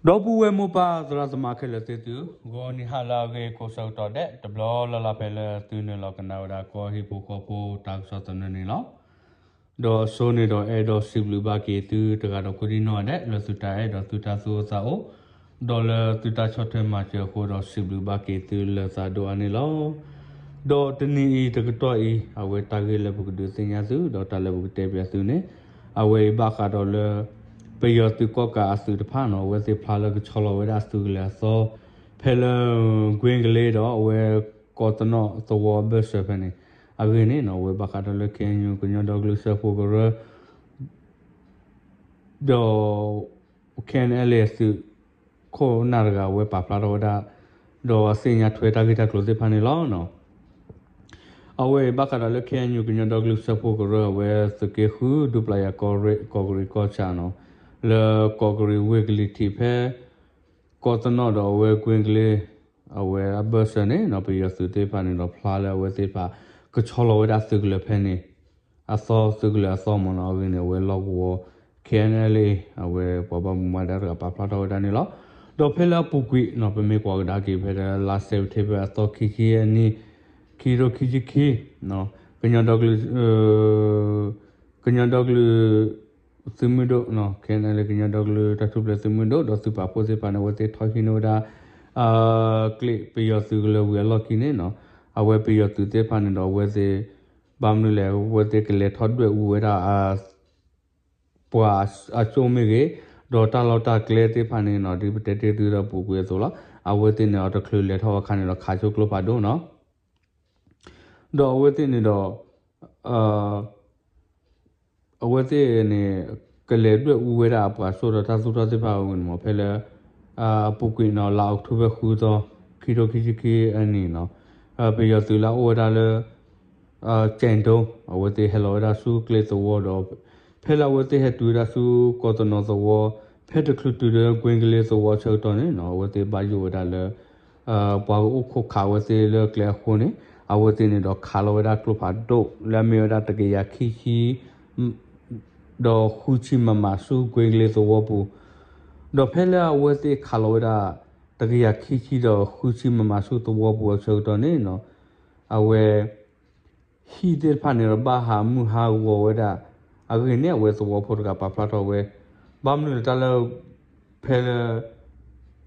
ဒီပုၢ်ဝဲၢ်မိၢ်ပၢ်သရၣ်သမါခဲလၢာ်သ့ၣ်သု, ဂီၤနံၤဟါလၢအဂ့ၤကိးဆၢကတီၢ်ဒဲး တဘျီလၢ်လၢ်ဖဲလၢသုနုာ်လီၤကနၣ်ဝဲဒၣ်ကီၢ်ဟံၣ်ဖိဃီဖိတၢ်ကစီၣ်သနၢၣ်န့ၣ်လီၤ. ဒီးစိန့ၣ်ဒီးအဲၣ်ဒိးစံးဘျုးဘၣ်က့ၤသုတဂၤဒီးကိးဒံနီၢ်ဒဲး လၢသုတၢ်အဲၣ်ဒီးသုတၢ်သူၣ်အိၣ်သးအိၣ်, ဒီးလၢသုတၢ်ဆီၣ်ထွဲမၤစၢၤအဃိဒီး စံးဘျုးဘၣ်က့ၤသုလၢသးဒိၣ်အါန့ၣ်လီၤ. ဒီးတနံၤအံၤတကတီၢ်အံၤ အဝဲတၢ်ဂ့ၢ်လၢပကဒုးသ့ၣ်ညါသု ဒီးတၢ်လၢပကတဲပၠးသုန့ၣ်, အဝဲအံၤဘၣ်ဃးဒီးလၢ ပယီၤသုးကီၣ်ကးအသုးတဖၣ်နီၤ အဝဲသ့ၣ်ဖျါလၢကဆီလီၤဝဲဒၣ်အသုးကလၢၤအသီ ဖဲလၢ ကွ့ကလ့ဒီးအဝဲ ကီးသနီၣ်သဝီအဘၢၣ်စၢၤဖဲန့ၣ်, အဂ့ၢ်န့ၣ်နီၤ အဝဲဘၣ်ဃးဒီးလၢ KNU ကညီဒီကလုာ်စၢဖှိၣ်ကရၢ ဒီး KNLA သုးခိၣ်နၢ်တဂၤ အဝဲပာ်ဖျါထီၣ်ဝဲဒၣ် ဒီးအသ့ၣ်ညါထွဲတၢ်ဂ့ၢ်တၢ်ကျိၤသ့ၣ်တဖၣ်န့ၣ်လီၤ. အဝဲအံၤဘၣ်ဃးဒီးလၢ KNU ကညီဒီကလုာ်စၢဖှိၣ်ကရၢ အဝဲသုးက့ဃု ဒူပျၢ်ယၤကီၢ်ရ့ၣ် ကီၢ်ကရံးကီၢ်ဆၣ်နီၤ လၢကီးကရံးဝ့ၢ်ကလံၤထံးဖဲ ကီးသနီၣ်ဒီးအဝဲကွ့ကလ့ အဝဲအဘၢၣ်စၢၤန့ၣ်နီၤ ပယီၤသုးသ့ၣ်တဖၣ်န့ၣ်ဒီးဖျါလၢအဝဲသ့ၣ်တဖၣ် ကဆီလီၤဝဲဒၣ်သုးကလၢၤဖဲန့ၣ် အသီ သုးကလၢၤအသီမ့ၢ်နီၤ အဂ့ၢ်န့ၣ် အဝဲလီၢ်ကဝီၤ KNLA အဝဲပှၤဘၣ်မူဘၣ်ဒါတဂၤပာ်ဖျါထီၣ်ဝဲဒၣ်န့ၣ်လီၤ. ဒီးဖဲလၢအပူၤကွံာ်နီၤ ပမ့ၢ်ကွၢ်ကဒါက့ၤဖဲလၢ လါစဲးပထ့ဘၢၣ် အသီခံဆံအနံၤ ခံကထိခံဆံခံ ကညီဒီကလုာ် ကညီဒီကလုာ် သုးမုၢ်ဒိၣ် KNLA ကညီဒီကလုာ်တၢ်ထူၣ်ဖျဲးသုးမုၢ်ဒိၣ် ဒီးသုးပာ်ဖှိၣ်သ့ၣ်တဖၣ်န့ၣ် အဝဲသ့ၣ်ထီၣ်ဟံးန့ၢ်ဝဲဒၣ် ကျ့းပယီၤသုးကလၢၤဝံၤအလီၢ်ခံန့ၣ်နီၤ အဝဲပယီၤသုးသ့ၣ်တဖၣ်န့ၣ်ဒီးအဝဲသ့ၣ် ဘၣ်မနုၤလဲၣ် အဝဲသ့ၣ်ကလဲၤထီၣ်ဒွဲၣ်အူဝဲဒၣ် ပှၤအကၠိၣ်မ့ၢ်ဂ့ၤ, ဒီးတၢ်လီၢ်တၢ်ကျဲသ့ၣ်တဖၣ်န့ၣ်နီၤ ဒ်ပတဲတ့ၢ်သုဒီးပူၤကွံာ်အသိးလီၤ. အဝဲသ့ၣ်န့ၣ်ဒီးတချုးလဲၤထီၣ်အခါန့ၣ်ဒီး ခးဆိကျိဖးဒိၣ်နီၤ. ဒီးအဝဲသ့ၣ်န့ၣ်ဒီး အဝဲသ့ၣ်န့ၣ် ကလဲၤဒွဲၣ်အူဝဲဒၣ်အပှၤကၠိၣ်ဒီးတၢ်သူၣ်ထီၣ်သ့ၣ်တဖၣ်အဂ့ၢ်န့ၣ်မ့ၢ် ဖဲလၢ အပူၤကွံာ်နီၤ လါအီးကထိဘၢၣ်ဃုသီ ခံကထိခံဆံခံအနံၤနီၤ ပယီၤသုးလၢအအိၣ်ဝဲဒၣ်လၢ ကၠဲးဒိ အဝဲသ့ၣ်ဟဲလီၤဝဲဒၣ်ဆူကျ့သဝီဒီး ဖဲလၢအဝဲသ့ၣ်ဟဲတုၤဝဲဒၣ်ဆူကီးသနီၣ်သဝီ ဖဲတချုးတုၤလၢကွ့ကလ့သဝီဆၢကတီၢ်န့ၣ်နီၤ အဝဲသ့ၣ်ဘၣ်ယိၣ်ဝဲဒၣ်လၢ ပှၤကအိၣ်ခိးခးအဝဲသ့ၣ်လၢကျဲအဃိန့ၣ် အဝဲသ့ၣ်န့ၣ်ဒီးခးလီၤဝဲဒၣ်ကျိဖးဒိၣ်လၢအမ့ၢ်ဝဲဒၣ်တကယၤခံဆံ ဒီးဃုဆံမမဆူကွ့ကလ့သဝီပူၤ, ဒီးဖဲလၢအဝဲသ့ၣ်ခးလီၤဝဲဒၣ် တကယၤခံဆံဒီးဃုဆံမမဆူသဝီပူၤအဆၢကတီၢ်န့ၣ်နီၤ အဝဲ ဟံၣ်သ့ၣ်တဖၣ်န့ၣ်ဒီးဘၣ်ဟးမုၢ်ဟးဂီၤဝဲဒၣ်, အဂ့ၢ်န့ၣ် အဝဲသဝီဖိတဂၤပာ်ဖျါထီၣ်ဝဲ, ဘၣ်မနုၤလၢတၢ်လၢ ဖဲလၢ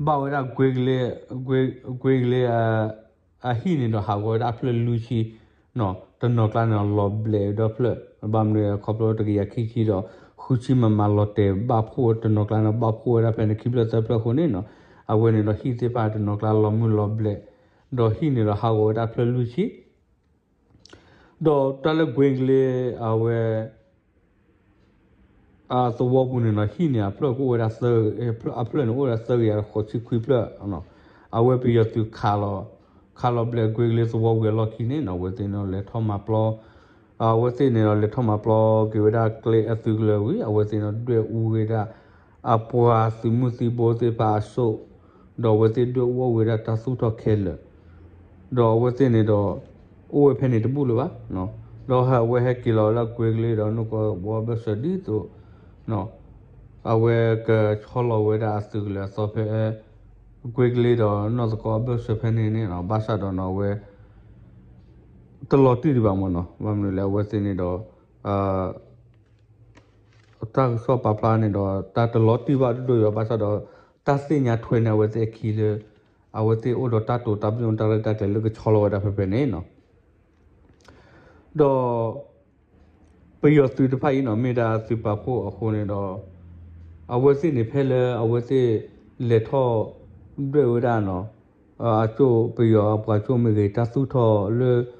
ဘၣ်ဝဲဒၣ် ကွ့ကလ့ အဟံၣ်န့ၣ်ဒီးဟးဂီၤဝဲဒၣ်အဖျၢၣ်လွံၢ်ဆံ, တနီၤကျါန့ၣ်လီၤဘျဲးဝဲဒီဖျၢၣ်, ဘၣ်မနုၤခီဖျိတကယၤခံဆံဒီး ဃုဆံမမလီၤတဲာ်ဘၣ်ဖှိၣ်ဝဲတနီၤကျါန့ၣ် ဘၣ်ဖှိၣ်ဝဲဒၣ်ဖဲန့ၣ်ခံဖျၢၣ်သၢဖျၢၣ်အဃိန့ၣ်နီၤ, အဝဲန့ၣ်ဒီးဟံၣ်သ့ၣ်တဖၣ်တနီၤကျါလီၤမုၢ်လီၤဘျဲး, ဒီးဟံၣ်န့ၣ်ဒီးဟးဂီၤဝဲဒၣ်ဖျၢၣ်လွံၢ်ဆံ ဒီးတၢ်လၢကွ့ကလ့ အဝဲ သဝီပူၤန့ၣ်နီၤ ဟံၣ်န့ၣ်အဖျၢၣ်ကအိၣ်ဝဲဒၣ် အဖျၢၣ်န့ၣ်အိၣ်ဝဲဒၣ်သၢကယၤဃိးဆံခွံဖျၢၣ်, အဝဲပယီၤသုးခးလီၤ, ခးလီၤဘျဲးကွ့ကလ့သဝီဝံၤအလီၢ်ခံန့ၣ်နီၤ အဝဲသ့ၣ်န့ၣ်လဲၤထီၣ်မၤပျီ အဝဲသ့ၣ်န့ၣ်ဒီးလဲၤထီၣ်မၤပျီက့ၤဝဲဒၣ်ကျဲအသုးကလၢၤဝံၤ အဝဲသ့ၣ်န့ၣ်ဒွဲၣ်အူဝဲဒၣ် အပှၤသုးမုၢ်သံဘိသ့ၣ်တဖၣ်အစိၣ်, ဒီးအဝဲသ့ၣ်ဒွဲၣ်အူအီၣ်ဝဲဒၣ်တၢ်သူၣ်ထီၣ်ခဲလၢာ်, ဒီးအဝဲသ့ၣ်န့ၣ်ဒီး အိၣ်ဝဲဖဲန့ၣ်တဘူၣ်လၢၤဘၣ်, ဒီးဟဲက့ၤလီၤဝဲဒၣ်ကွ့ကလ့ဒီးနီၢ်သကိးအဘၢၣ်စၢၤဒ်သိး အဝဲကဆီလီၤဝဲဒၣ်အသုးကလၢၤအသီဖဲ ကွ့ကလ့ဒီးနီၢ်သကိးအဘၢၣ်စၢၤဖဲန့ၣ်န့ၣ် ဘၣ်ဆၣ်ဒီးနီၤ အဝဲ တလီၤတံၢ်ဒံးဘၣ်မ့ၢ်နီၤ, ဘၣ်မနုၤလဲၣ် အဝဲသ့ၣ်န့ၣ်ဒီး တၢ်ကစီၣ်ပာ်ဖျါန့ၣ်ဒီး တၢ်တလီၤတံၢ်ဘၣ်ဒိၣ်ဒိၣ်ယွၤ ဘၣ်ဆၣ်ဒီး တၢ်သ့ၣ်ညါထွဲန့ၣ် အဝဲသ့ၣ်အခံလၢ အဝဲသ့ၣ်အိၣ်ဒီးတၢ်တိာ်တၢ်ပညိၣ်တၢ်ရဲၣ်တၢ်ကျဲၤလၢကဆီလီၤဝဲဒၣ်ဖဲဖဲန့ၣ်နီၤ ဒီး ပယီၤသုးတဖၣ်အံၤနီၤ မ့ၢ်ဒၣ်သုးပာ်ဖှိၣ်အဃိန့ၣ်ဒီး အဝဲသ့ၣ်န့ၣ်ဖဲလၢအဝဲသ့ၣ်လဲၤထီၣ်ဒွဲၣ်ဝဲဒၣ်နီၤ အကၠိၣ်ပယီၤအပှၤကၠိၣ်မ့ၢ်ဂ့ၤ တၢ်သူၣ်ထီၣ်လၢ ကျ့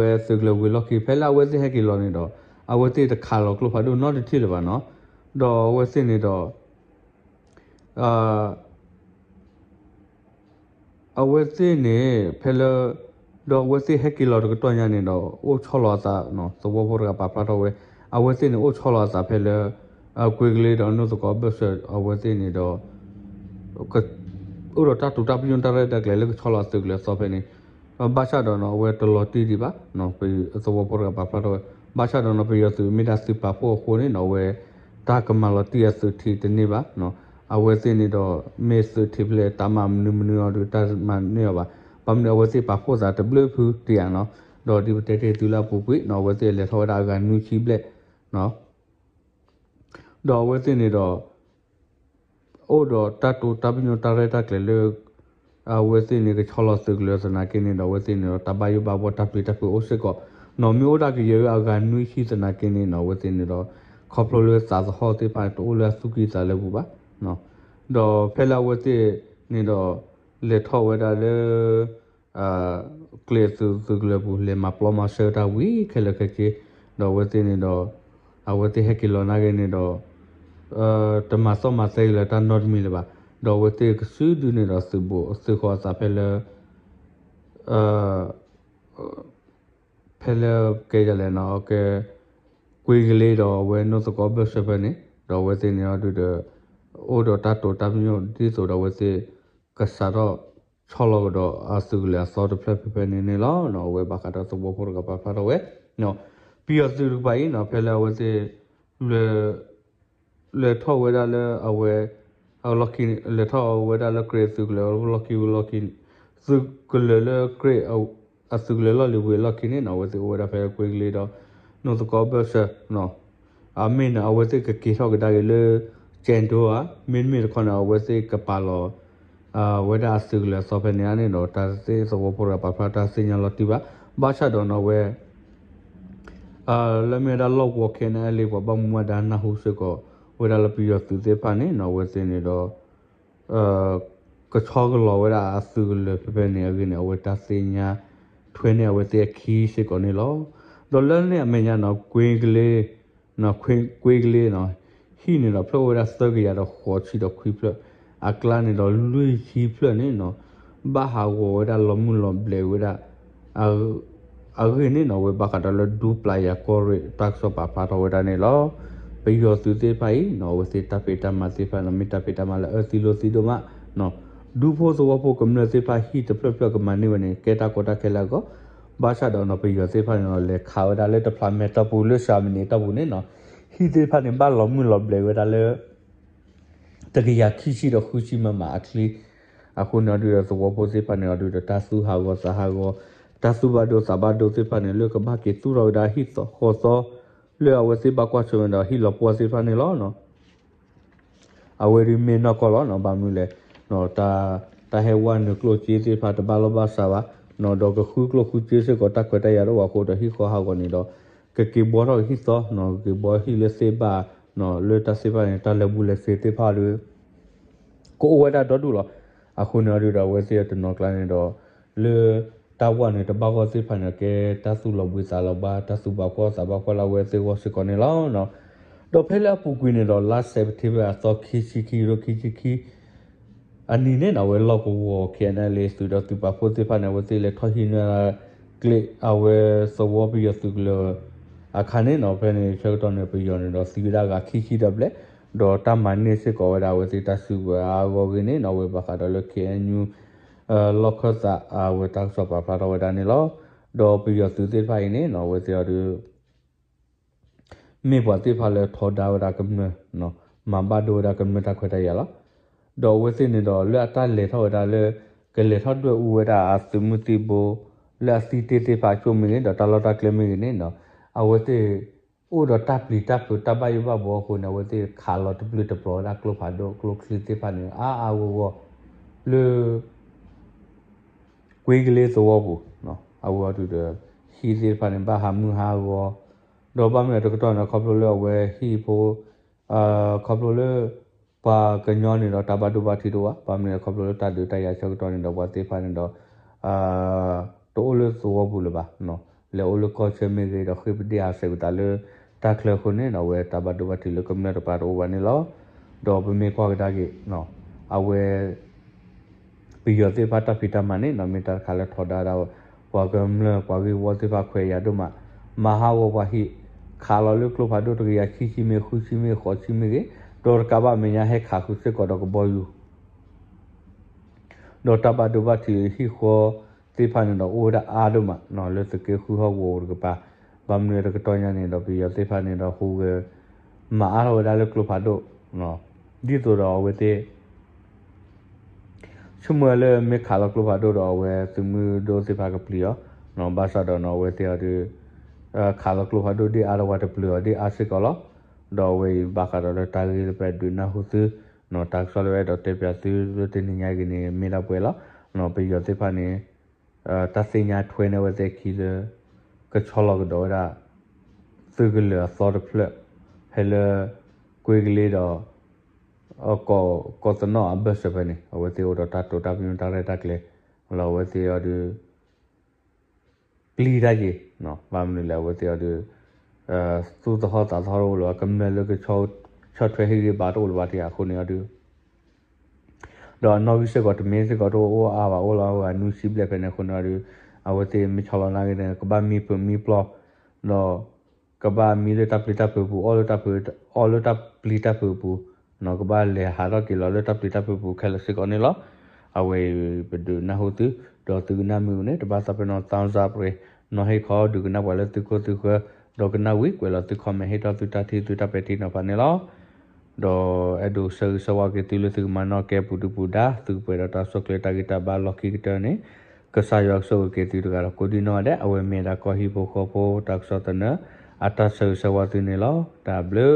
အဝဲသုးကလၢၤဝံၤလီၢ်ခံ ဖဲလၢအဝဲသ့ၣ်ဟဲက့ၤလီၤန့ၣ်ဒီး အဝဲသ့ၣ်တခးလီၤကျိဖးဒိၣ်နီတထံၣ်လၢၤဘၣ်နီၤ ဒီးအဝဲသ့ၣ်န့ၣ်ဒီး အဝဲသ့ၣ်န့ၣ် ဖဲလၢ ဒီးအဝဲသ့ၣ်ဟဲက့ၤလီၤတကတီၢ်ညါန့ၣ်ဒီး အိၣ်ဆီလီၤအသး သဝီဖိတဂၤပာ်ဖျါထီၣ်ဝဲ အဝဲသ့ၣ်န့ၣ်အိၣ်ဆီလီၤအသးဖဲလၢ ကွ့ကလ့ဒီးနီၢ်သကိးအဘၢၣ်စၢၤ အဝဲသ့ၣ်န့ၣ်ဒီး အိၣ်ဒီးတၢ်တိာ်တၢ်ပညိၣ်တၢ်ရဲၣ်တၢ်ကျဲၤလၢကဆီလီၤအသုးကလၢၤအသီဖဲန့ၣ် ဘၣ်ဆၣ်ဒီးနီၤ အဝဲတလီၤတံၢ်ဒံးဘၣ် သဝီဖိတဂၤပာ်ဖျါထီၣ်ဝဲ ဘၣ်ဆၣ်ဒီးနီၤ ပယီၤသုးမ့ၢ်ဒၣ်သုးပာ်ဖှိၣ်အဃိန့ၣ်နီၤ အဝဲ တၢ်ကမၤလီၤတံၢ်အသုးထံးတန့ၢ်ဘၣ်နီၤ အဝဲသ့ၣ်န့ၣ်ဒီး မ့ၢ်သုးထံးဖျဲးတၢ်မၤမနုၤမနုၤအီၤဒီး တၢ်မၤန့ၢ်အီၤဘၣ်. ဘၣ်မနုၤအဝဲသ့ၣ်ပာ်ဖှိၣ်သးတဘျုးဖုတယၤနီၤ, ဒီးဒ်ပတဲတ့ၢ်သုလၢအပူၤကွံာ်နီၤ အဝဲသ့ၣ်လဲၤထီၣ်ဝဲဒၣ်အဂၤနွံဆံဘျဲၣ် ဒီးအဝဲသ့ၣ်န့ၣ်ဒီး အိၣ်ဒီးတၢ်တိာ်တၢ်ပညိၣ်တၢ်ရဲၣ်တၢ်ကျဲၤလၢ အဝဲသ့ၣ်န့ၣ်ကဆီလီၤသုးကလၢၤသနာ်က့န့ၣ်ဒီး အဝဲသ့ၣ်န့ၣ်ဒီး တၢ်ဘၣ်ယိၣ်ဘၣ်ဘှီတၢ်ပျံၤတၢ်ဖုးအိၣ်စ့ၢ်ကီး, နီၢ်မ့ၢ်အိၣ်ဒၣ်ကယဲၢ်အဂၤနွံဆံသနာ်က့န့ၣ်နီၤ အဝဲသ့ၣ်န့ၣ်ဒီး ခီဖျိလၢသးသဟီၣ်သ့ၣ်တဖၣ်န့ၣ် တအိၣ်လၢအသူၣ်ကံၢ်သးလဲပူၤဘၣ်. ဒီးဖဲလၢအဝဲသ့ၣ်န့ၣ်ဒီး လဲၤထီၣ်ဝဲဒၣ်လၢ ကျဲအသုးသုးကလၢၤပူၤ လဲၤမၤပျီမၤစၢၤတၢ်ဝံၤခဲလၢာ်ခဲဆ့, ဒီးအဝဲသ့ၣ်န့ၣ်ဒီး အဝဲသ့ၣ်ဟဲက့ၤလီၤနာ်က့န့ၣ်ဒီး တမၤသီၣ်မၤသဲက့ၤလၢတၢ်နီတမံၤလၢၤဘၣ်. ဒီးအဝဲသ့ၣ်ကစုဒုန့ၣ်ဒီး သုးဘူးသုးဃီအသးဖဲလၢ ဖဲလၢကဲယလဲၣ်နီၤ ကဲ ကွ့ကလ့ဒီးအဝဲနိၣ်သကိးဘၢၣ်စၢၤဖဲန့ၣ် ဒီးအဝဲသ့ၣ်န့ၣ်အီၤဒုးဒီး အိၣ်ဒီးတၢ်တိာ်တၢ်ပညိၣ်ဒ်သိးဒီးအဝဲသ့ၣ် ကစးထီၣ်ဆီလီၤကဒီးအသုးကလၢၤအသီတဖျၢၣ်ဖဲဖဲန့ၣ်န့ၣ်လီၤ. အဝဲဘၣ်ဃးဒီးသဝီဖိတဂၤပာ်ဖျါထီၣ်ဝဲ ပယီၤသုးတကပၤအံၤနီၤ ဖဲလၢအဝဲသ့ၣ် လဲၤထီၣ်ဝဲဒၣ်လၢအဝဲ အလီၢ်ခံ လဲၤထီၣ်ဝဲဒၣ်လၢကြ့အသုးကလၢၤလီၢ်ခံဝံၤလီၢ်ခံန့ၣ် သုးကလၢၤလၢကြ့ အသုးကလၢၤလီၢ်လံၤဝံၤအလီၢ်ခံန့ၣ်နီၤ အဝဲသ့ၣ်အိၣ်ဝဲဒၣ်ဖဲကွ့ကလ့ဒီး နိၣ်သကိးဘၢၣ်စၢၤ အမ့ၢ်န့ၣ် အဝဲသ့ၣ်ကက့ၤထီၣ်ကဒါက့ၤလၢ ကၠဲးဒိဧါ မ့တမ့ၢ်တခီန့ၣ် အဝဲသ့ၣ်ကပာ်လီၤ ဝဲဒၣ်အသုးကလၢၤအသီဖဲန့ၣ်န့ၣ်ဒီး တၢ်သ့ၣ်သဝီဖိတဂၤပာ်ဖျါတၢ်သ့ၣ်ညါလီၤတံၢ်ဘၣ်. ဘၣ်ဆၣ်ဒီးနီၤ အဝဲ လၢမ့ၢ်ဝဲဒၣ်လီၢ်ကဝီၤခဲန့ၣ်လံ ပှၤဘၣ်မူဘၣ်ဒါနၢ်ဟူစ့ၢ်ကီး ဝဲဒၣ်လၢပယီၤသုးသ့ၣ်တဖၣ်န့ၣ်နီၤ အဝဲသ့ၣ်န့ၣ်ဒီး ကဆီကလီၤဝဲဒၣ်အသုးကလၢၤဖဲဖဲန့ၣ်အဂ့ၢ်န့ၣ် အဝဲတၢ်သ့ၣ်ညါထွဲန့ၢ်အဝဲသ့ၣ်အခံစ့ၢ်ကီးန့ၣ်လီၤ. ဒီးလၢန့ၣ်အမဲာ်ညါနီၤ ကွ့ကလ့ ကွ့ကလ့နီၤ ဟံၣ်န့ၣ်ဒီးဖျၢၣ်အိၣ်ဝဲဒၣ်သၢကယၤဒီးဃိးဆံဒီးခွံဖျၢၣ် အကျါန့ၣ်ဒီးလွံၢ်ဆံဖျၢၣ်န့ၣ်နီၤ ဘၣ်ဟးဂီၤဝဲဒၣ်လီၤမုၢ်လီၤဘျဲးဝဲဒၣ် အဂ့ၢ်န့ၣ်နီၤ အဝဲဘၣ်ဃးဒီးလၢဒူပျၢ်ယၤကီၢ်ရ့ၣ်တၢ်ကစီၣ်ပာ်ဖျါထီၣ်ဝဲဒၣ်န့ၣ်လီၤ. ပယီၤသုးသ့ၣ်တဖၣ်အံၤနီၤ အဝဲသ့ၣ်တၢ်ဖံးတၢ်မၤသ့ၣ်တဖၣ်န့ၣ် မ့ၢ်တၢ်ဖံးတၢ်မၤလၢအၢသံလိာ်သံဒိၣ်မး ဒူဖိသဝီဖိကမျၢၢ်သ့ၣ်တဖၣ်ဟံၣ်တဖျၢၣ်ဖျၢၣ်ကမၤန့ၢ်ဝဲန့ၣ် ကဲတၢ်ကီတၢ်ခဲလၢအဂီၢ်, ဘၣ်ဆၣ်ဒီးနီၤ ပယီၤသ့ၣ်တဖၣ်န့ၣ်နီၤ လဲၤခးဝဲဒၣ်လၢတဖျးမဲာ်တီၢ်ပူၤလၢၡၤမနံၤတီၢ်ပူၤန့ၣ်နီၤ ဟံၣ်သ့ၣ်တဖၣ်န့ၣ် ဘၣ်လီၤမုၢ်လီၤဘျဲးဝဲဒၣ်လၢ တကယၤခံဆံဒီးဃုဆံမမအချံ, အဃိန့ၣ်အီၤဒုးဒီးသဝီဖိသ့ၣ်တဖၣ်န့ၣ်အီၤဒုးဒီး တၢ်သူၣ်ဟးဂီၤသးဟးဂီၤ, တၢ်သူၣ်ဘၣ်ဒိသးဘၣ်ဒိသ့ၣ်တဖၣ်န့ၣ် လၢကဘၣ်က့ၤသူၣ်ထီၣ်ဝဲဒၣ်ဟံၣ်သီဃီသီ လၢအဝဲသ့ၣ်ဘၣ်ကွၢ်ဆၢၣ်မဲာ်ဒီးဟံၣ်လီၤပှီၢ်သ့ၣ်တဖၣ်န့ၣ်လီၤ. အဝဲဒုးမ့ၢ်နီၢ်ကီၢ်လီၤနီၤ ဘၣ်မနုၤလဲၣ်, တၢ် တၢ်ဟဲဝဲနုာ်ကျိၣ်စ့သ့ၣ်တဖၣ်တဘၣ်လီၢ်ဘၣ်စးဘၣ်, ဒီးကဃုကျိၣ်ဃုစ့စ့ၢ်ကီးတၢ်ခွဲးတၢ်ယာ်တအိၣ်ဘၣ်အဃိဒီးဟံၣ်ဃီဟးဂီၤန့ၣ်ဒီး ကက့ၤဘှီထီၣ်ဟံၣ်သီနီၤ ကက့ၤဘှီဟံၣ်လၢသ့ၣ်ဘၣ်နီၤ လၢတၢ်သ့ၣ်တဖၣ်န့ၣ် တၢ်လဲၤဘူးလဲၤသ့သ့ၣ်တဖၣ်ဒီး ကအိၣ်ဝဲဒၣ်ဒီဒူၣ်လီၤ. အဃိန့ၣ်အီၤဒုးဒီးအဝဲသ့ၣ်တနီၤကျါန့ၣ်ဒီး လၢတၢ်ဝဲန့ၣ်တဘၣ်ဂီၢ်သ့ၣ်တဖၣ်န့ၣ် ကဲတၢ်သူၣ်လီၤဘှံးသးလီၤဘှါ တၢ်သူၣ်ဘၣ်ကွၢ်သးဘၣ်ကွၢ်လၢအဝဲသ့ၣ်ဂီၢ်စ့ၢ်ကီးန့ၣ်လီၤ. ဒီးဖဲလၢအပူၤကွံာ်န့ၣ်ဒီး လါစဲးပထ့ဘၢၣ်အသီခံဆံခံ ယိၤဒိၣ်ခံဆံခံ အနံၤန့ၣ်နီၤ အဝဲလီၢ်ကဝီၤ ခဲအံၤန့ၣ်လံ သုးဒီးသုးပာ်ဖှိၣ်သ့ၣ်တဖၣ်န့ၣ် အဝဲသ့ၣ်လဲၤထီၣ်ဟံးန့ၢ် ကျဲအဝဲသဝီပယီၤသုးကလၢၤအခါန့ၣ်နီၤ ဖဲန့ၣ်ဆၢကတီၢ်န့ၣ် ပယီၤန့ၣ်ဒီးသံဝဲဒၣ်ဂၤခံဆံဒီးဘျဲၣ်, ဒီးတၢ်မၤန့ၢ်စ့ၢ်ကီးဝဲဒၣ်အဝဲသ့ၣ်တၢ်စုကဝဲၤအါအါဂီၢ်ဂီၢ်ဂ့ၤန့ၣ်နီၤ အဝဲဘၣ်ဃးဒီးလၢ ခ့ၣ်အဲၣ်ယူၣ် လီၢ်ခၢၣ်သးအဝဲတၢ်ကစီၣ်ပာ်ဖျါထီၣ်ဝဲဒၣ်န့ၣ်လီၤ. ဒီးပယီၤသုးသ့ၣ်တဖၣ်အံၤန့ၣ်နီၤ အဝဲသ့ၣ်အီၤဒီး မ့ၢ်ပှၤသ့ၣ်တဖၣ်လၢထီဒါဝဲဒၣ်ကမျၢၢ်, မၤဘၣ်ဒိဝဲဒၣ်ကမျၢၢ်တၢ်ခွဲးတၢ်ယာ်လီၤ. ဒီးအဝဲသ့ၣ်န့ၣ်ဒီး လၢအတၢ်လဲၤထီၣ်ဝဲဒၣ်လၢ ကလဲၤထီၣ်ဒွဲၣ်အူဝဲဒၣ်အသုးမုၢ်သံၣ်ဘိ လၢအသံတ့ၢ်သ့ၣ်တဖၣ်အကၠိၣ်မ့ၢ်ဂ့ၤ ဒီးတၢ်လီၢ်တၢ်ကျဲမ့ၢ်ဂ့ၤန့ၣ်နီၤ အဝဲသ့ၣ် အိၣ်ဒီးတၢ်ပျံၤတၢ်ဖုးတၢ်ဘၣ်ယိၣ်ဘၣ်ဘှီအဃိန့ၣ် အဝဲသ့ၣ်ခးလီၤတဘျုးတဘျီဝဲဒၣ်ကျိဖးဒိၣ်ကျိချံသ့ၣ်တဖၣ်န့ၣ် အါအါဂီၢ်ဂီၢ် လၢ ကွ့ကလ့သဝီပူၤ, အဝဲအီၤဒုးဒီး ဟံၣ်သ့ၣ်တဖၣ်န့ၣ် ဘၣ်ဟးမုၢ်ဟးဂီၤ, ဒီးဘၣ်မနုၤတကတီၢ်န့ၣ် ခီဖျိလၢအဝဲဟံၣ်ဖိ ခီဖျိလၢ ပှၤကညီန့ၣ်ဒီးတၢ်ဘၣ်ဒိဘၣ်ထံးတအိၣ်ဘၣ်, ဘၣ်မနုၤခီဖျိလၢတၢ်ဒုးတၢ်ယၤဆၢကတီၢ်န့ၣ်ဒီးပှၤသ့ၣ်တဖၣ်န့ၣ်ဒီး တအိၣ်လၢသဝီပူၤလၢၤဘၣ်, လဲၤအိၣ်လၢကီၢ်ဆၢမ့ၢ်ဂ့ၤ ဒီးဃ့ၢ်ပဒ့ၣ်အစဲးကသးလၢတၢ်ချၢအဃိန့ၣ် အဝဲတၢ်ဘၣ်ဒိဘၣ်ထံးလၢကမျၢၢ်တကပၤတအိၣ်ဘၣ်န့ၣ်လီၤ. ဒီးပမ့ၢ်ကွၢ်ကဒါက့ၤ အဝဲ ပယီၤသ့ၣ်တဖၣ်တၢ်ဖံးတၢ်မၤန့ၣ်နီၤ မ့ၢ်တၢ်တခါလၢထီဒါဒၣ် ပှၤကမျၢၢ်ပှၤဂ့ၢ်ဝီသ့ၣ်တဖၣ်ခွဲးယာ်ဒိၣ်မး, မၤဟးဂီၤပှၤဟံၣ်, ခးလီၤလၢကျိဖးဒိၣ်တကယၤခံဆံမ့ၢ် ဃုဆံမ့ၢ် ဃိးဆံမ့ၢ်ဂ့ၤ, ဒီးတကးဘၣ်မဲာ်ညါဟဲခးဃုာ်စ့ၢ်ကီးဒီးကဘီယူၤ ဒီးတၢ်ဘၣ်ဒိဘၣ်ထံးဟံၣ်ဃီသ့ၣ်တဖၣ်န့ၣ်ဒီးအိၣ်ဝဲဒၣ်အါဒိၣ်မး လၢသုးက့ဃုဟီၣ်ကဝီၤတကပၤ, ဘၣ်မနုၤတကတီၢ်ညါန့ၣ်ဒီးပယီၤသ့ၣ်တဖၣ်န့ၣ်ဒီးဟူးဂဲၤ မၤအါထီၣ်ဝဲဒၣ်လၢကျိဖးဒိၣ် ဒ်သိးဒီးအဝဲသ့ၣ် ဆိကမိၣ်ဝဲလၢမ့ၢ်ခးလီၤကျိဖးဒိၣ်ဒီး အဝဲသုးမုၢ်ဒိၣ်သ့ၣ်တဖၣ်ကပျံၤအီၤ, ဘၣ်ဆၣ်ဒီးနီၤ အဝဲသ့ၣ်အီၤဒုး ခးလီၤကျိဖးဒိၣ်ဒ်အါဒီး ပှၤတပျုာ်အီၤဒ်အါစ့ၢ်ကီးလီၤ. ဒီးအဝဲအံၤဘၣ်ဃးဒီးလၢတၢ်ဂ့ၢ်လၢပဒုးနၢ်ဟူသု, တၢ်ကစီၣ်လၢပအဲၣ်ဒိးတဲပၠးသုလၢတနံၤညါအံၤန့ၣ် မ့ၢ်ဒၣ်ပှဲၤလီၤ. ပယီၤသ့ၣ်တဖၣ်န့ၣ် တၢ်သ့ၣ်ညါထွဲန့ၢ်အဝဲသ့ၣ်အခံလၢ ကဆီလီၤကဒီးဝဲဒၣ် သုးကလၢၤအသီတဖျၢၣ် ဖဲလၢ ကွ့ကလ့ဒီး ကီးသနီၣ်အဘၢၣ်စၢၤဖဲန့ၣ် အဝဲသ့ၣ်အိၣ်ဒီးတၢ်တိာ်တၢ်ပညိၣ်တၢ်ရဲၣ်တၢ်ကျဲၤလီၤ. အဝဲသ့ၣ်အီၤဒုး ပျံၤတၢ်ယ့ၤ, ဘၣ်မနုၤလဲၣ် အဝဲသ့ၣ်အီၤဒုး သူၣ်သဟီၣ်သးသဟီၣ်တအိၣ်လၢၤဘၣ်, ကမျၢၢ်လၢကဆီၣ်ထွဲဟ့ၣ်ဂံၢ်ဘါတအိၣ်လၢၤဘၣ်တဂၤအဃိန့ၣ်အီၤဒုး ဒီးအနီၣ်ဂံၢ်စ့ၢ်ကီးတမ့ၢ်စ့ၢ်ကီးတအိၣ်အါဘၣ် အိၣ်လီၤဝဲနွံဆံဘျဲၣ်ဖဲန့ၣ်အဃိန့ၣ်အီၤဒုး အဝဲသ့ၣ်မ့ၢ်ဆီလီၤနာ်က့န့ၣ် ကဘၣ်မံဖုးမံပျီၢ် ဒီး ကဘၣ်မံလၢတၢ်ပျံၤတၢ်ဖုးအပူၤ အီၣ်လၢတၢ်ဖုး အီၣ်လၢတၢ်ပျံၤတၢ်ဖုးအပူၤ, ကဘၣ်လဲၤဟးထီၣ်က့ၤလီၤလၢတၢ်ပျံၤတၢ်ဖုးအပူၤခဲလၢာ်စ့ၢ်ကီးန့ၣ်လီၤ. အဝဲအံၤပဒုးနၢ်ဟူသု, ဒီးသုကနၣ်မ့ၢ်အူန့ၣ် တဘၣ်သးပ့ၤနီၣ် thumbs up ရ့ၣ်, နီၣ်ဟ့ၣ်ခီဒုးကနၣ်ပှၤလၢသုခိၣ်သုဃၢၤ, ဒီးကနၣ်ဝံၤကွဲးလီၤသု comment ဟ့ၣ်ထီၣ်သုတၢ်ထံၣ်သုတၢ်ပဲာ်ထံနီၤဖးန့ၣ်လီၤ. ဒီးအဲၣ်ဒိးဆၢဂ့ၤဆၢဝါက့ၤသုလၢသုကမၤနီၣ်ကဲပူၤဒုပူၤဒါ သုကပှဲၤဒီးတၢ်ဆိၣ်ကျၢၤတၢ်ဂံၢ်တၢ်ဘါလီၢ်ခံကတၢၢ်န့ၣ် ကစၢ်ယွၤကဆိၣ်ဂ့ၤက့ၤသုတဂၤဒီးကိးဒံနီၢ်ဂၤဒဲး အဝဲမ့ၢ်ဒၣ်ကီၢ်ဟံၣ်ဖိဃီဖိတၢ်ကစီၣ်သနၢၣ် အတၢ်ဆၢဂ့ၤဆၢဝါသုန့ၣ်လီၤ. တၢ်ဘျုး